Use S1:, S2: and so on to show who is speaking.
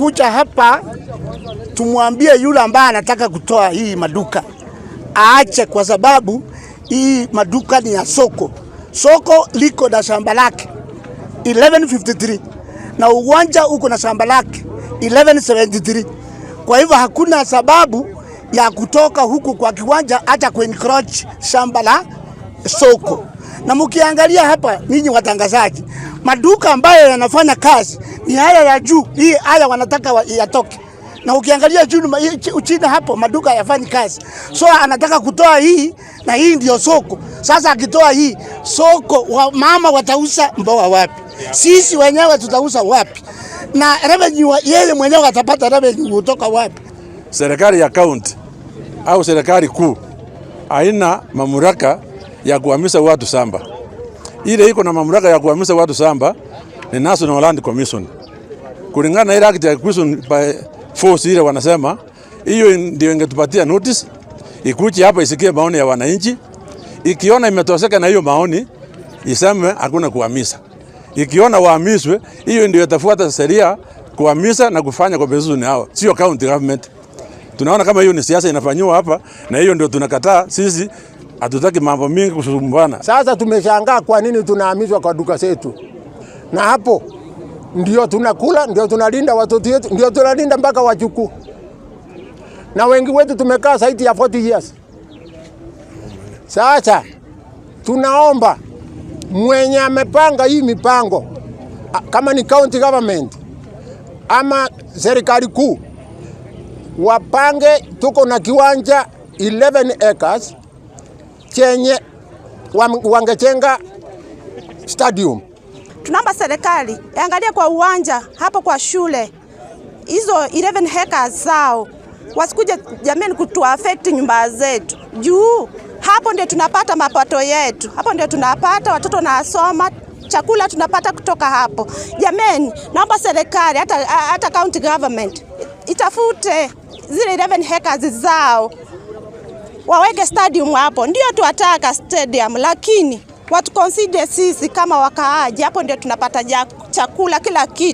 S1: Tumekuja hapa tumwambie yule ambaye anataka kutoa hii maduka aache, kwa sababu hii maduka ni ya soko. Soko liko na shamba lake 1153 na uwanja uko na shamba lake 1173. Kwa hivyo hakuna sababu ya kutoka huku kwa kiwanja hata kuencroach shamba la soko. Na mkiangalia hapa, ninyi watangazaji, maduka ambayo yanafanya kazi ni haya ya juu, hii haya wanataka yatoke. Na ukiangalia juu chini hapo maduka hayafanyi kazi, so anataka kutoa hii na hii ndio soko. Sasa akitoa hii soko, mama watauza mboga wapi? Sisi wenyewe tutauza wapi? Na revenue, yeye mwenyewe atapata revenue kutoka wapi?
S2: Serikali ya kaunti au serikali kuu haina mamlaka ya kuhamisha watu shamba. Ile iko na mamlaka ya kuhamisha watu shamba ni National Land Commission. Kulingana na ile act ya acquisition by force ile wanasema, hiyo ndio ingetupatia notice ikuje hapa isikie maoni ya wananchi. Ikiona imetoseka na hiyo maoni, iseme hakuna kuhamisha. Ikiona wahamishwe, hiyo ndio itafuata sheria kuhamisha na kufanya compensation hao, sio county government. Tunaona kama hiyo ni siasa inafanywa hapa, na hiyo ndio tunakataa sisi. Hatutaki mambo mingi kusumbana.
S3: Sasa tumeshangaa kwa nini tunahamishwa kwa duka zetu, na hapo ndio tunakula, ndio tunalinda watoto wetu, ndio tunalinda mpaka wajukuu, na wengi wetu tumekaa zaidi ya 40 years. Sasa tunaomba mwenye amepanga hii mipango, kama ni county government ama serikali kuu, wapange. Tuko na kiwanja 11 acres chenye wangejenga stadium.
S4: Tunaomba serikali iangalie kwa uwanja hapo kwa shule hizo 11 hectares zao, wasikuje jamani kutu affect nyumba zetu, juu hapo ndio tunapata mapato yetu, hapo ndio tunapata watoto nasoma chakula tunapata kutoka hapo. Jamani, naomba serikali hata county government itafute zile 11 hectares zao waweke stadium hapo. Ndio tuwataka stadium, lakini watu consider sisi kama wakaaji, hapo ndio tunapata chakula kila kitu.